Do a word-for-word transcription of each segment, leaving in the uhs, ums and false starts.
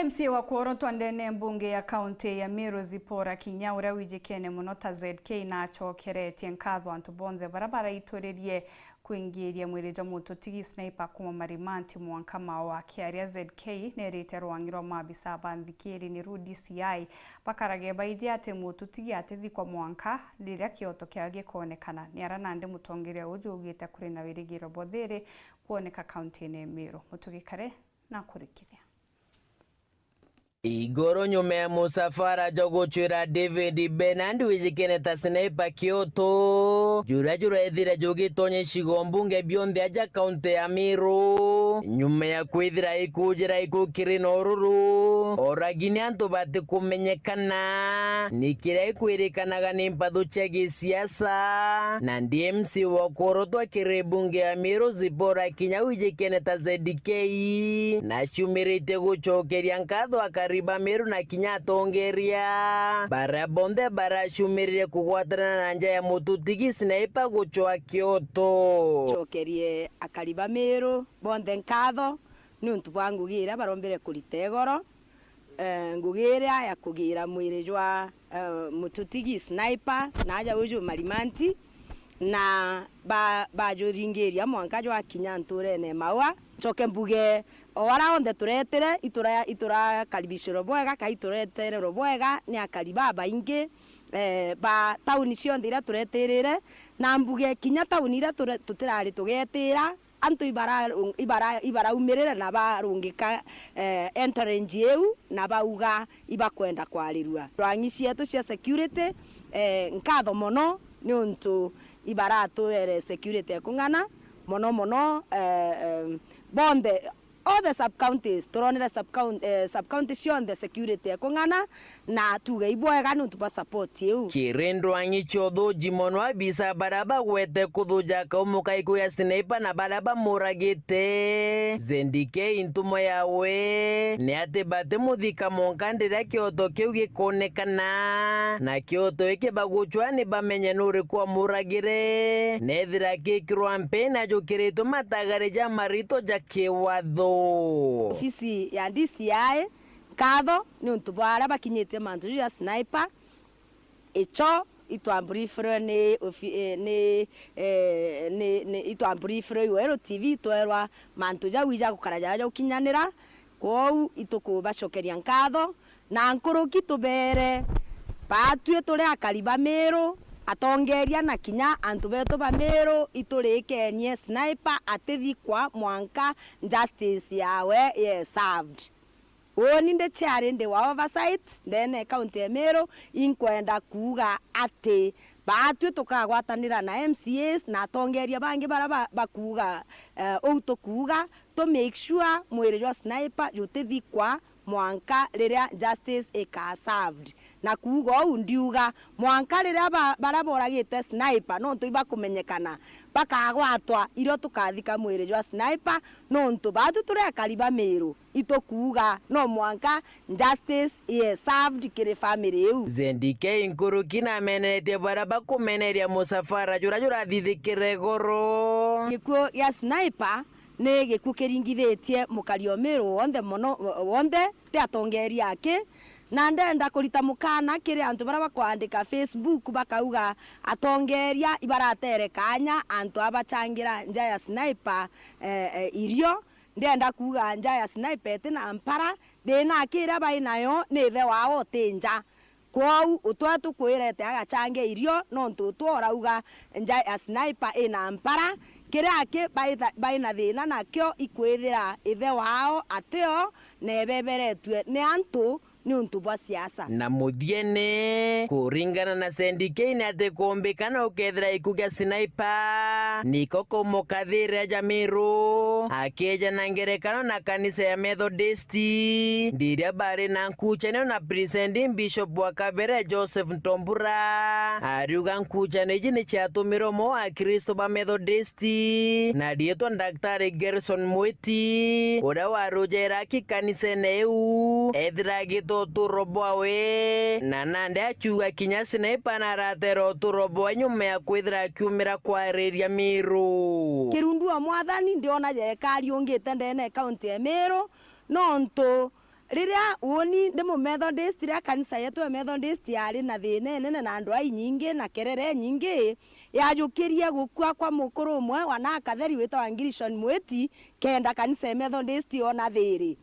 M C A wa kworotwa ndene mbunge ya kaunti ya Meru, Zipporah Kinyua, uria wijikene mono ta Z K, nacokeretie nkatho antu bonthe baria baraituririe kwingiria mwiri jwa mututigi Sniper kuuma Marimanti mwanka Maua. Akiaria, Z K nerite rwangi rwa maabisa ba nthikiri, niru D C I, bakarage baiji ati mututigi atithikwa mwanka riria kioto kiao gikonekana. Ni aria nandi mutongeria uju augite kuri na wirigiro bwa thiri kwoneka kauntine ya Meru. Mutugikare na kurikithia. Igoro nyuma ya musafara jwa gucwira David Bernard wijikene ta Sniper Kioto, juria jurethire jugitonye icigo mbunge bionthe aja kaunti ya Meru, nyuma ya kwithira ikujira iku kiri na ururu, oragi ni antu batikumenyekana, ni kiria ikwirikanaga ni mpathu cia gisiasa, na ndi M C A wa kworotwa kiri bunge ya Meru, Zipporah Kinyua wijikene ta Z K, na ciumiritie gucokeria nkatho akari ba Meru na kinya atongeria baria bonthe baraciumiririe kugwatanana na nja ya mututigi Sniper gucwa Kioto. Cokerie akari ba Meru bonthe nkatho niuntu bwa ngugi iria barombire kurita igoro, eh, ngugi iria ya kugiira mwiri jwa, eh, mututigi Sniper na aja uju Marimanti, na ba-, bajuringiria mwanka jwakinya nturene Maua. Ncoke mbuge, o aria onthe turetire, itura-, iturakaribicirwe bwega, kai ituretererwe bwega ni akari babaingi, eh, ba tauni cionthe iria turetirire, na mbuge kinya tauni iria ture-, tutirari tugetira, antu ibara-, ibara-, ibaraumirire na barungika, eh, entourage iu, na bauga ibakwenda kwarirua. Rwang'i cietu cia security, eh, nkatho mono niuntu ibaratuere security ekung'ana mono mono, eh, eh, bonthe, all the sub counties, turonere sub coun-, eh, sub county cionthe security ekung'ana, na tuge ibwega niuntu bwa support iu. Kiri ndwang'i cia uthuji mono, abisa baria bagwete kuthuja kaumu ka iku gia Sniper na baria bamuragite, Z K ntumo yawe ni ati batimuthika mwanka riria kioto kiu gikonekana, na kioto giki bagucwa ni bamenye nuriku wamuragire, nethira gikirwa mpi na jukiritwe matagari ja marito ja kiwatho. Ofisi ya D C I, nkatho niuntu bwa aria bakinyitie mantu juu ja Sniper. Icho itwambrifirwe ni ofi-, eh, ni, eh, ni, ni, itwambrifirwe i Weru T V, itwerwa mantu jau ija gukara jaja ja gukinyanira. Kwou itukubacokeria nkatho, na nkuruki tubeere, baatui turi akari ba Miru, atongeria na kinya antu betu ba Miru, iturikenie Sniper atithikwa mwanka justice yawe ye served. Uuni ndi chair ndi wa oversight ndene ya county ya Miru, inkwenda kuuga ati baatui tukagwatanira na M C As na atongeria bangi baria ba-, bakuuga, eh, uu tukuuga, to make sure mwiri jwa Sniper jutithikwa mwanka riria justice ika served. Na kuuga uu ndiuga mwanka riria ba-, baria boragite Sniper nontu ibakumenyekana bakagwatwa irio tukathika mwiri jwa Sniper, nontu baatui turi akari ba Miru itukuuga no mwanka justice ye served kiri family iu. Z K nkuruki nameneretie baria bakumeneria musafara juria jurathithikire igoro. Gikuo gia Sniper ni gikuo kiringithitie mukari o Miru wonthe mono, wonthe, ti atongeria aki. Na ndenda kurita mukana kiri antu baria bakwandika Facebook bakauga atongeria ibaratere kanya antu abachangira nja ya Sniper, eh, eh, irio. Ndenda kuuga nja ya Sniper iti na mpara, thina aki iria bai nayo ni ithe wao uti nja. Kwou utwe tukwirete agachange irio, nontu utwe urauga nja ya Sniper ina mpara. Kiria aki baitha-, bai na thina nakio ikwithira ithe wao atio, na ebeberetue ni antu niuntu bwa siasa. Na muthiene, kuringana na Sendikei, ni ati kuumbikana ukethira iku gia Sniper niko kaumoka thiiri ya Jamiru, akieja na ngerekano na kanisa ya Methodist, ndiria bari na nkuchanio na Presiding Bishop wa kabere Joseph Ntombura. Ariuga nkuchanio iji ni ciatumirwe mo Akristo ba Methodist na riitwa Daktari Gerson Mwiti, uria warujera aki kanisene iu, ethira agita uturo bwawe, na nandi akiuga kinya Sniper naratera uturo bwawe nyuma ya kwithira akiumira kwariria Miru. Kirundu wa Mwathani ndiona jekari ungite ndene ya kaunti ya Miru, nontu Riria uuni ndi mu Methodist, riria kanisa yetu ya Methodist yari na thina inene na andu ai nyingi na kerere nyingi, yajukirie gukua kwa mukuru umwe wa Nakatheri witagwa Ngirishon Mwiti, kenda kanisa ya Methodist yona thiri.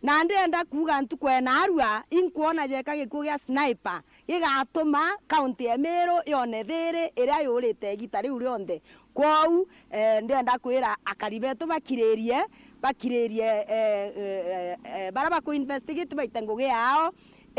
Na ndenda kuuga ntuku ya naarua, inkwona jeka gikuo gia sniper gigatuma kaunti ya Meru yone thiri iria yurite igita riu rionthe. Kwou, eh, ndenda kwira akari betu bakiririe, bakiririe, eh, eh, eh, eh, baria baku investigate baite ngugi yao,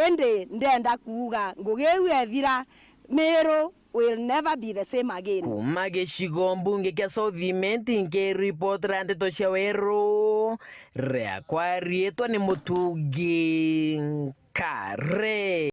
indi ndenda kuuga ngugi iu ethira, Meru will never be the same again. Kuma gicigo mbunge kia South Imenti, nkiripotera ndeto cia Weru, riakwa riitwa ni Mutungi Nkare.